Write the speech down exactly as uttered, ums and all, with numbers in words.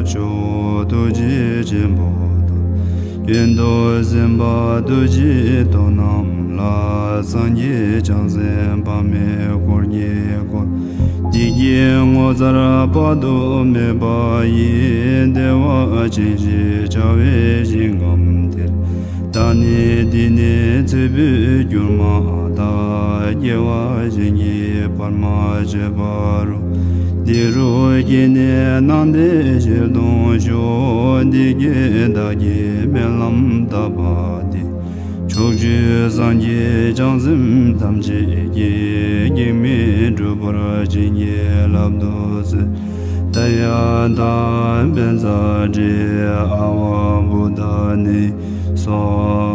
མཆོག་ཐུགས་རྗེ་ཆེན་པོ་དང་། ཡོན་ཏན་སེམས་དཔའ་ཐུགས་རྗེ་ཐོབ་རྣམས་ལ། སངས་རྒྱས་བྱང་སེམས་དཔག་མེད་འཁོར་གྱིས་བསྐོར། བདེ་སྐྱིད་ངོ་མཚར་དཔག་ཏུ་མེད་པ་ཡི། བདེ་བ་ཅན་ཞེས་བྱ་བའི་ཞིང་ཁམས་དེར། ད་ནི་འདི་ནས་ཚེ་འཕོས་གྱུར་མ་ཐག། སྐྱེ་བ་གཞན་གྱིས་བར་མ་ཆོད་པ་རུ། དེ་རུ་སྐྱེས་ནས་སྣང་མཐའི་ཞལ་མཐོང་ཤོག། འདི་སྐད་བདག་གིས་སྨོན་ལམ་བཏབ་པ་དེ། ཕྱོགས་བཅུའི་སངས་རྒྱས་བྱང་སེམས་ཐམས་ཅད་ཀྱིས། གེགས་མེད་འགྲུབ་པར་བྱིན་གྱིས་བརླབ་ཏུ་གསོལ། ཏདྱ་ཐཱ། བཛྲ་ཨ་ཝ་བོ་དྷ་ནི་སྭཱ་ཧཱ།